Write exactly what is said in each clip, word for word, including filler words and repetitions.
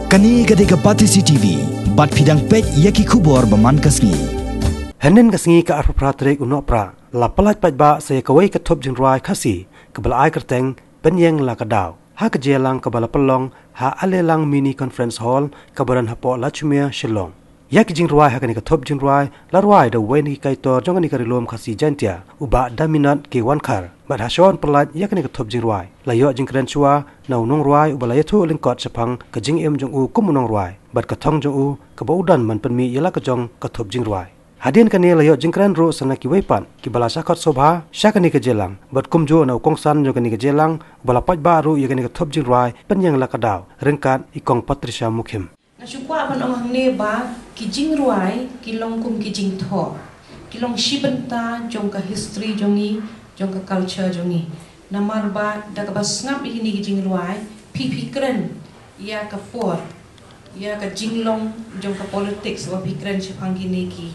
Kane ka dei ka Batesi T V, bad phi dang peit ïa ki khubor ba man ka sngi. Hynnin ka sngi ka arphew phra tarik u Nohprah, la pyllait paidbah sa ïa kawei ka thup jingrwai Khasi, kaba la ai kyrteng Pynïeng La Ka Daw, ha ka jingïalang kaba la pynlong ha Alelang Mini Conference Hall, kaba don hapoh Lachumiere, Shillong. Ïa ki jingrwai ha kane ka thup jingrwai la rwai da uwei na ki kaitor jong kane ka Ri Lum Khasi Jaiñtia, u Bah Daminat K Wankhar. Bad ha shwa ban pyllait ïa kane ka thup jingrwai, la ïoh jingkren shuwa na u nongrwai uba la ïathuh lyngkot shaphang ka jingim jong u kum u nongrwai bad ka thong jong u kaba u don ban pynmih ïa la ka jong ka thup jingrwai. Hadien kane la ïoh jingkren ruh sa na kiwei pat kiba la shah khot sngewbha sha kane ka jingïalang, bad kumjuh na u kongsan jong kane ka jingïalang uba la paidbah ruh ïa kane ka thup jingrwai Pynïeng La Ka Daw, ryngkat i Kong Patricia Mukhim. Nga shu kwah ban ong hangne ba ki jingrwai ki long kum ki jingthoh, ki long shi bynta jong ka history jong ngi, jong ka culture jong ngi. Namar ba da kaba sngap ïa kine ki jingrwai, phi phi kren ïa ka por, ïa ka jinglong jong ka politics, ba phi kren shaphang kine ki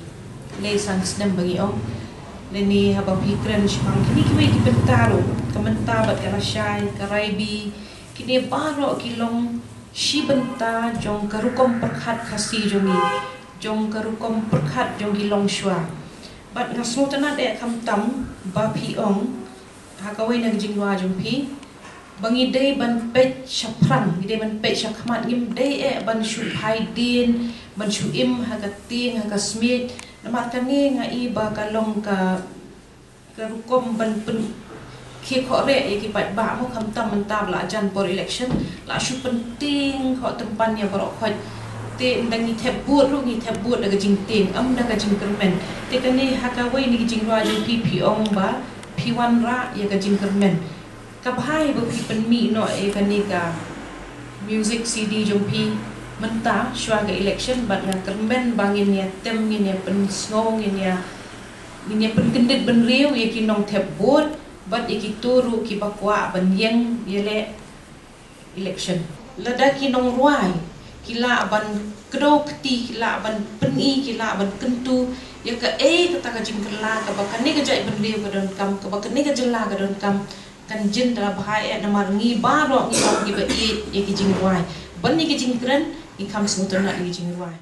lai san snem ba ngi ong. Lane haba phi kren shaphang kine kiwei ki bynta ruh, ka mynta bad ka lashai, ka raibi, kine baroh ki long shi bynta jong ka rukom pyrkhat Khasi jong ngi, jong ka rukom pyrkhat jong ki longshuwa. Bad nga sngewtynnat eh khamtam ba phi ong ha kawei na ka jingrwai jong phi ba ngi dei ban peit shaphrang, ngi dei ban peit shakhmat, ngim dei eh ban shu phai dien, ban shu im ha ka tieng, ha ka smiej. Namar kane nga i ba ka long ka ka rukom ban pynkhie khohreh ïa ki paidbah mo, khamtam mynta ba la jan por election, la shu pyntieng khoh tympan ïa baroh khoit. Te ynda ngi thep vote ruh ngi thep vote da ka jingtieng, ym da ka jingkyrmen. Te kane ha kawei na ki jingrwai jong phi phi ong ba phi wanrah ïa ka jingkyrmen. Ka bha ba phi pynmih noh ïa kane ka music C D jong phi mynta shuwa ka election, bad nga kyrmen ba ngin ïa tem, ngin ïa pynsngew, ngin ïa ngin ïa pynkyndit bynriew ïa ki nongthep vote bad ïa kito ruh kiba kwah ban ïeng ïaleh election. Lada ki nongrwai ki lah ban kdew kti, ki lah ban pyni, ki lah ban kyntu ïa kaei kata ka jingkylla kaba kane ka jaitbynriew ka donkam, kaba kane ka jylla ka donkam, kan jin da la bha eh, namar ngi baroh ngi long kiba ïeit ïa ki jingrwai. Ban ïa ki jingkren ngi kham sngewtynnat ïa ki jingrwai.